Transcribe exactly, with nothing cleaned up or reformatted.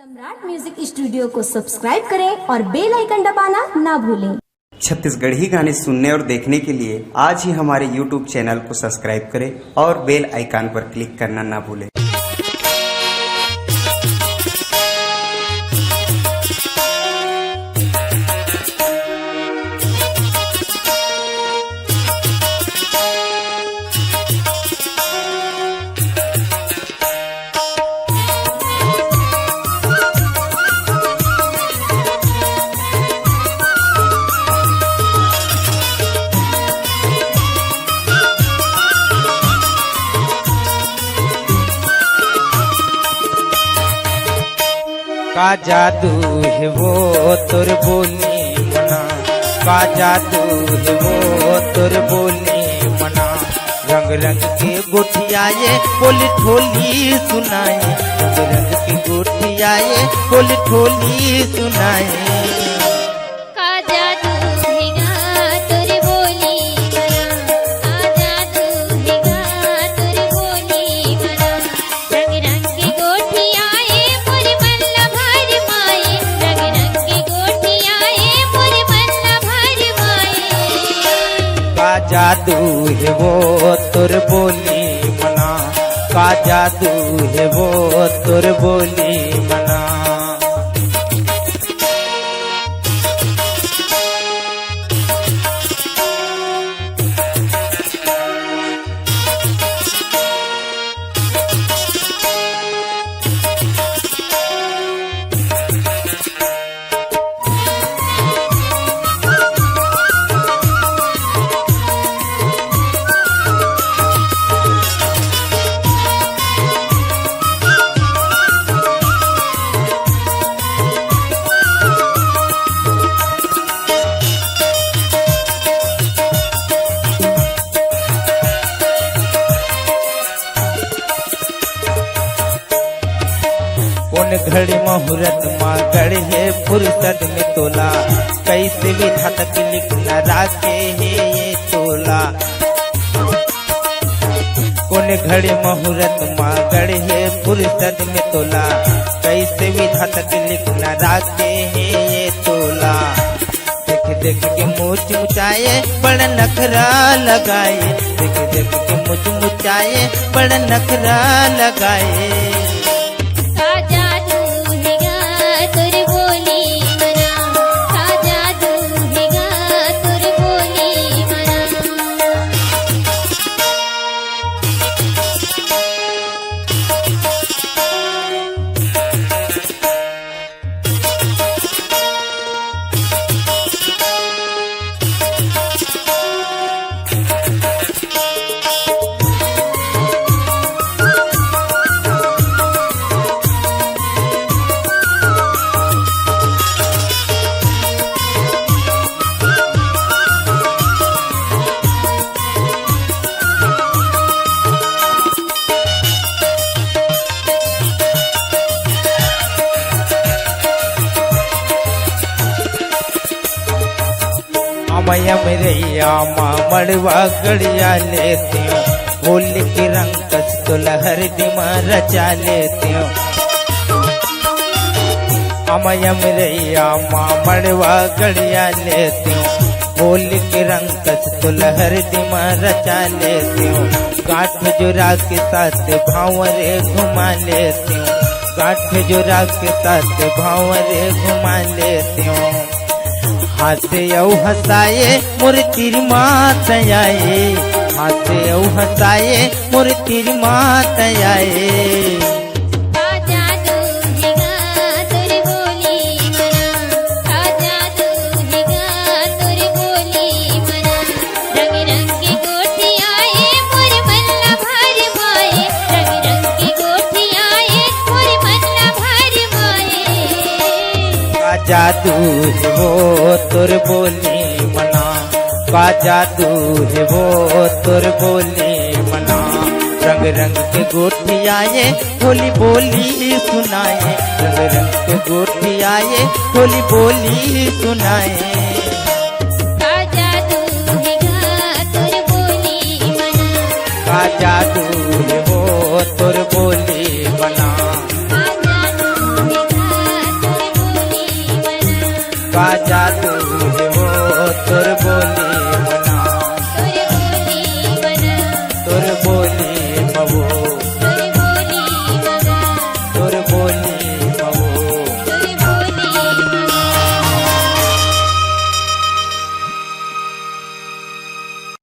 सम्राट music studio को subscribe करें और बेल आइकन दबाना ना भूलें। छत्तीसगढ़ी गाने सुनने और देखने के लिए आज ही हमारे YouTube चैनल को सब्सक्राइब करें और बेल आइकन पर क्लिक करना ना भूलें। का जादू हे वो तोर बोली मना, का जादू हे वो तोर बोली मना। रंग रंग के गोठियाए, बोली ठोली सुनाए। रंग रंग के गोठियाए, बोली ठोली सुनाए। का जादू हे गा तोर बोली मना, का जादू हे गा तोर बोली मना। रंग रंग के गोठियाए मोर मन ला भरमाए, रंग रंग के गोठियाए मोर मन ला भरमाए। का जादू हे वो तोर बोली मना, का जादू हे वो तोर बोली मना। कोन घड़ी मुहूर्त मा गढ़े फुरसत में तोला, कइसे विधाता के लिखना राखे हे ये तोला। कोन घड़ी मुहूर्त मा गढ़े फुरसत में तोला, कइसे विधाता के लिखना राखे हे ये तोला। देख देख के मुच मुचाए, बड़ नखरा लगाए। देख देख के मुच मुचाए, बड़ नखरा लगाए। का जादू हे गा तोर बोली मना, का जादू हे गा तोर बोली मना। अमय अमरैया मा मड़वा गड़िया लेतेंव, होली के रंग कस तोला हरदी मा रचा लेतेंव। अमय अमरैया मा मड़वा गड़िया लेतेंव, होली के रंग कस तोला हरदी मा रचा लेतेंव। गांठ जोरा के साथ भांवर घुमा लेतेंव, गांठ जोरा के साथ भांवर घुमा लेतेंव। हांसे अउ हंसाए मोर तिरमा तयाए, हांसे अउ हंसाए मोर तिरमा तयाए। का जादू हे गा तोर बोली मना, का जादू हे गा तोर बोली मना। रंग रंग के गोठियाए मोर मन ला भरमाए, रंग रंग के गोठियाए मोर मन ला भरमाए। का जादू हे वो तोर बोली मना, का जादू हे वो तोर बोली मना। रंग रंग के गोठियाए, होली बोली सुनाए। रंग रंग के गोठियाए, होली बोली सुनाए। का जादू हे गा तोर बोली मना, का जादू हे वो तोर बोली मना। का जादू हे गा बाजा तू